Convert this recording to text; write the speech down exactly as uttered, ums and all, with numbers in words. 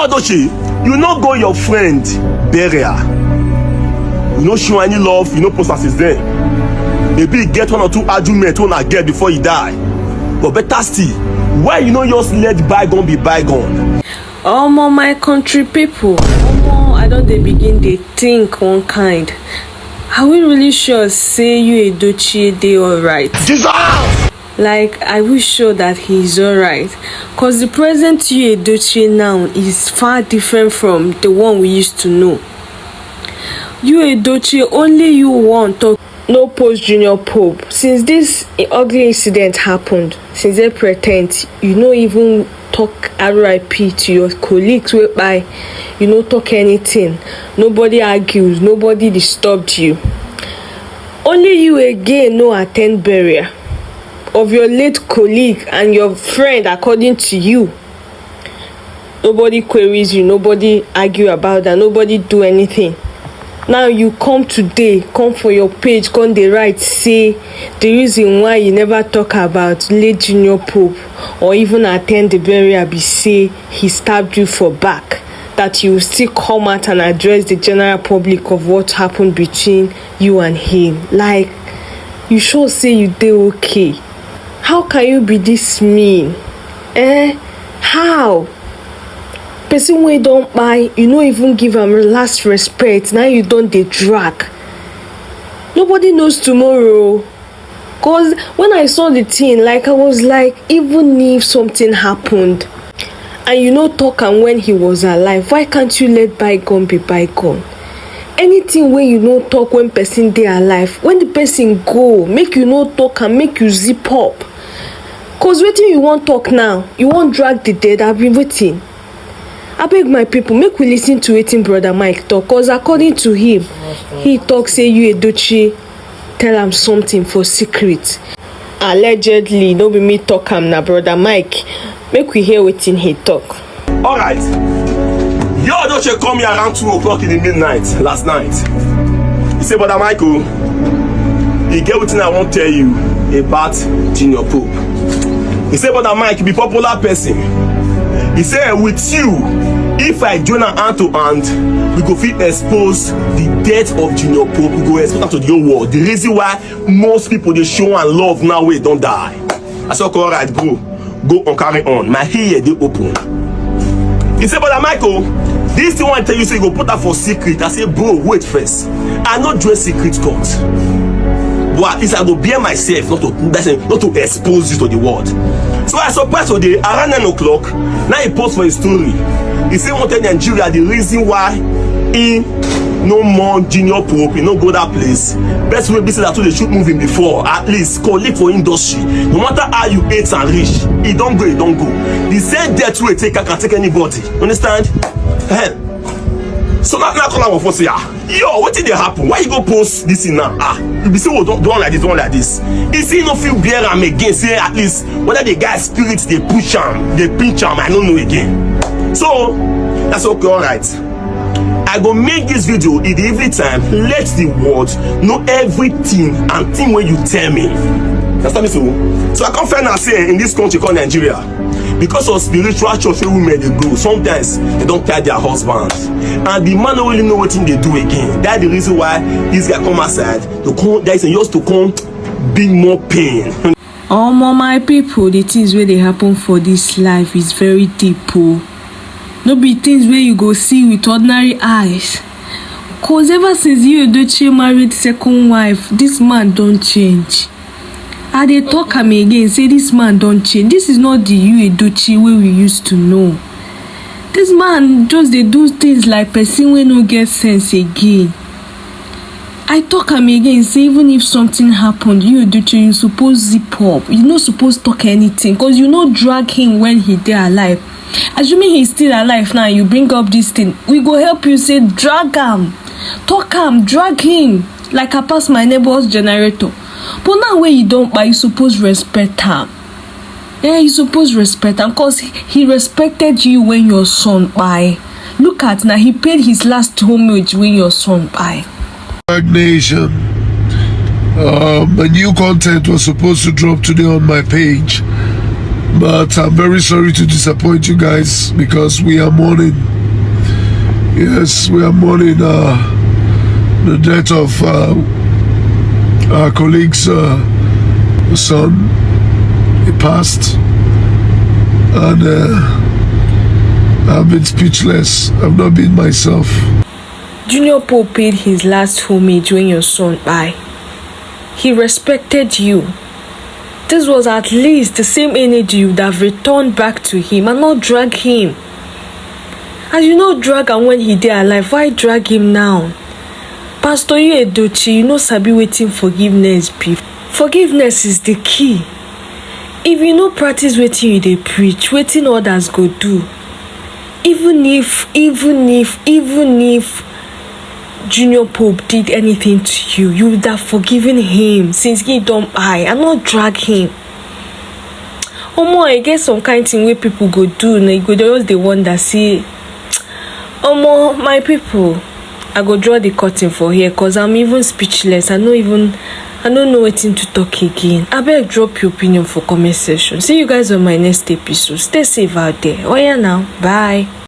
Odochi, you no go your friend burial. You no show any love, you no post as is there. Maybe you get one or two arguments when I get before you die. But better still, why you no just let bygone be bygone? Omo, my country people, omo, I don dey begin dey think one kind. Are we really sure say Yul Edochie dey alright? Jesus! Like, are we sure that he is alright? Cause the present Yul Edochie now is far different from the one we used to know. Yul Edochie, only you wan talk no post Junior Pope. Since this ugly incident happened, since April tenth, you no even talk R I P to your colleagues wey kpai. You no talk anything. Nobody argues, nobody disturbed you. Only you again no attend burial of your late colleague and your friend, according to you. Nobody queries you, nobody argue about that, nobody do anything. Now you come today, come for your page, come dey write say the reason why you never talk about late Junior Pope or even attend the burial be say he stabbed you for back, that you still come out and address the general public of what happened between you and him. Like, you sure say you dey okay? How can you be this mean? Eh? How? Person wey don kpai, you no even give am last respect, now you don dey drag. Nobody knows tomorrow. Cause when I saw the thing, like, I was like, even if something happened and you no talk am when he was alive, why can't you let bygone be bygone? Anything wey you no talk when person dey alive, when the person go, make you no talk am, make you zip up. Cause wetin you wan talk now? You wan drag the dead, abi wetin? Abeg, my people, make we listen to wetin Brother Mike talk, cause according to him, he talk say Yul Edochie tell am something for secret. Allegedly, no be me talk am, na Brother Mike. Make we hear wetin he talk. Alright. Yul Edochie call me around two o'clock in the midnight last night. He say, "Brother Michael, e get wetin I wan tell you about Junior Pope." He say, "Brother Mike, be popular person." He say, "With you, if I join am hand to hand, we go fit expose the death of Junior Pope. We go expose am to the whole world. The reason why most people dey show am love now wey e don die." I say, "Okay, alright, bro. Go on, carry on. My ear dey open." He say, "Brother Michael, this thing I wan tell you, say you go put am for secret." I say, "Bro, wait first. I no join secret cult. But at least I go bear myself not to, that's it, not to expose you to the world." So I surprise today around nine o'clock. Now he post for his story. He say he wan tell Nigeria the reason why he no more Junior Pope, he no go that place. Best way be say that too dey shoot movie before, at least colleague for industry. No matter how you hate and rich, e don go, e don go. The same death wey take can take anybody. Understand? Eh. So now, now call am for say, "Ah, yo, wetin dey happen? Why you go post this thing now? Ah, you be say, oh, don't, don't like this, don't like this." He say he no fit bear am again. Say at least whether the guy spirit dey push am, dey pinch am, I no know again. So that's okay, alright. I go make this video in the evening time. Let the world know everything and thing wey you tell me. Understand me so? So I come find out say in this country called Nigeria, because of spiritual church wey women dey go, sometimes they don tie their husbands. And the man no really know wetin dey do again. That's the reason why this guy come outside to come, that is just to come bring more pain. Omo, my people, the things wey dey happen for this life is very deep o. No be things wey you go see with ordinary eyes. Cause ever since Yul Edochie married second wife, this man don change. I dey talk am again say this man don change. This is not the Yul Edochie wey we used to know. This man just dey do things like person wey no get sense again. I talk am again say even if something happened, Yul Edochie, you suppose zip up. You no suppose talk anything, cause you no drag him when he dey alive. Assuming he's still alive now, you bring up this thing, we go help you say drag am, talk am, drag him like I pass my neighbor's generator. But now wey he don kpai, you suppose respect am. Eh, you suppose respect am, cause he respected you when your son kpai. Look at now, he paid his last homage when your son kpai. Nation. Um, a new content was supposed to drop today on my page. But I'm very sorry to disappoint you guys because we are mourning. Yes, we are mourning uh, the death of uh, our colleague's uh, son. He passed, and uh, I've been speechless. I've not been myself. Junior Pope paid his last homage when your son died. He respected you. This was at least the same energy you would have returned back to him and not drag him. As you know, drag am when he dey alive, why drag him now? Pastor Uedochi, you no sabi wetin forgiveness be. Forgiveness is the key. If you no practice wetin you dey preach, wetin others go do? Even if, even if, even if Junior Pope did anything to you, you would have forgiven him since he don kpai and not drag him. Omo, I get some kind thing wey people go do, na you go just dey wonder say, omo, my people, I go draw the curtain for here, cause I'm even speechless. I no even, I no know wetin to talk again. Abeg, drop your opinion for comment section. See you guys on my next episode. Stay safe out there. Oya now, bye.